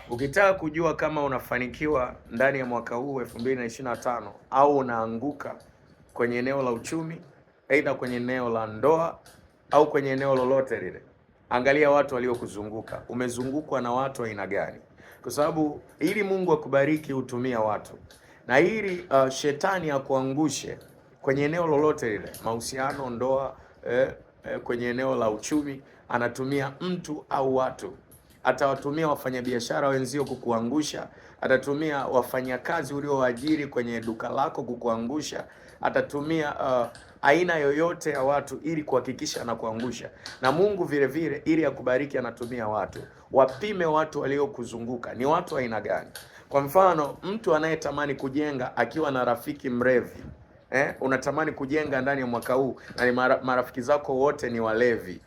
Ukitaka kujua kama unafanikiwa ndani ya mwaka huu 2025 au unaanguka kwenye eneo la uchumi, aidha kwenye eneo la ndoa au kwenye eneo lolote lile, angalia watu waliokuzunguka. Umezungukwa na watu aina gani? Kwa sababu ili Mungu akubariki hutumia watu, na ili shetani akuangushe kwenye eneo lolote lile, mahusiano, ndoa, kwenye eneo la uchumi, anatumia mtu au watu. Atawatumia wafanyabiashara wenzio kukuangusha, atatumia wafanyakazi uliowaajiri kwenye duka lako kukuangusha, atatumia aina yoyote ya watu ili kuhakikisha anakuangusha. Na Mungu vile vile ili akubariki anatumia watu. Wapime watu waliokuzunguka ni watu aina gani. Kwa mfano, mtu anayetamani kujenga akiwa na rafiki mrevi, unatamani kujenga ndani ya mwaka huu na ni marafiki zako wote ni walevi,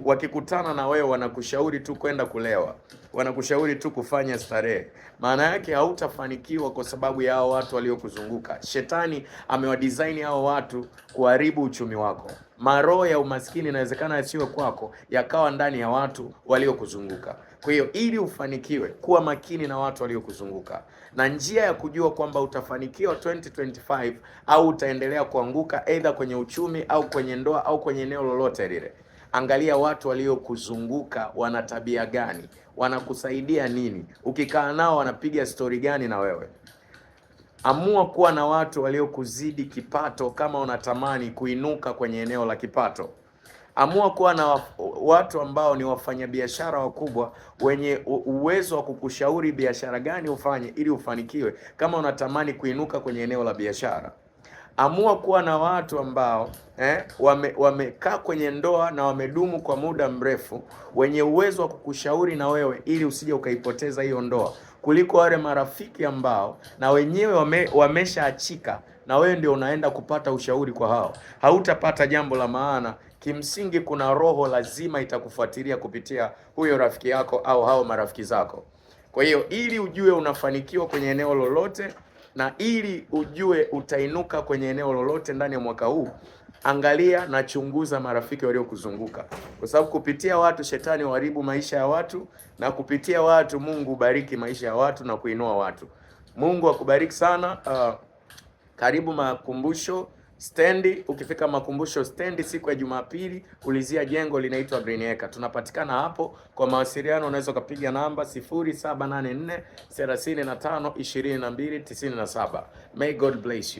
wakikutana na wewe wanakushauri tu kwenda kulewa, wanakushauri tu kufanya starehe. Maana yake hautafanikiwa kwa sababu ya hao watu waliokuzunguka. Shetani amewadesign hao watu kuharibu uchumi wako. Maroho ya umaskini inawezekana yasiwe kwako, yakawa ndani ya watu waliokuzunguka. Kwa hiyo ili ufanikiwe, kuwa makini na watu waliokuzunguka, na njia ya kujua kwamba utafanikiwa 2025 au utaendelea kuanguka, aidha kwenye uchumi au kwenye ndoa au kwenye eneo lolote lile, angalia watu waliokuzunguka wana tabia gani, wanakusaidia nini, ukikaa nao wanapiga stori gani na wewe. Amua kuwa na watu waliokuzidi kipato kama unatamani kuinuka kwenye eneo la kipato. Amua kuwa na watu ambao ni wafanyabiashara wakubwa wenye uwezo wa kukushauri biashara gani ufanye ili ufanikiwe, kama unatamani kuinuka kwenye eneo la biashara. Amua kuwa na watu ambao wamekaa kwenye ndoa na wamedumu kwa muda mrefu, wenye uwezo wa kukushauri na wewe ili usije ukaipoteza hiyo ndoa, kuliko wale marafiki ambao na wenyewe wameshaachika na wewe ndio unaenda kupata ushauri kwa hao. Hautapata jambo la maana. Kimsingi, kuna roho lazima itakufuatilia kupitia huyo rafiki yako au hao marafiki zako. Kwa hiyo ili ujue unafanikiwa kwenye eneo lolote na ili ujue utainuka kwenye eneo lolote ndani ya mwaka huu, angalia na chunguza marafiki waliokuzunguka, kwa sababu kupitia watu shetani huharibu maisha ya watu, na kupitia watu Mungu hubariki maisha ya watu na kuinua watu. Mungu akubariki sana. Karibu Makumbusho stendi. Ukifika Makumbusho stendi siku ya Jumapili, ulizia jengo linaitwa Green Acre. Tunapatikana hapo. Kwa mawasiliano unaweza ukapiga namba 0784 35 22 97. May God bless you.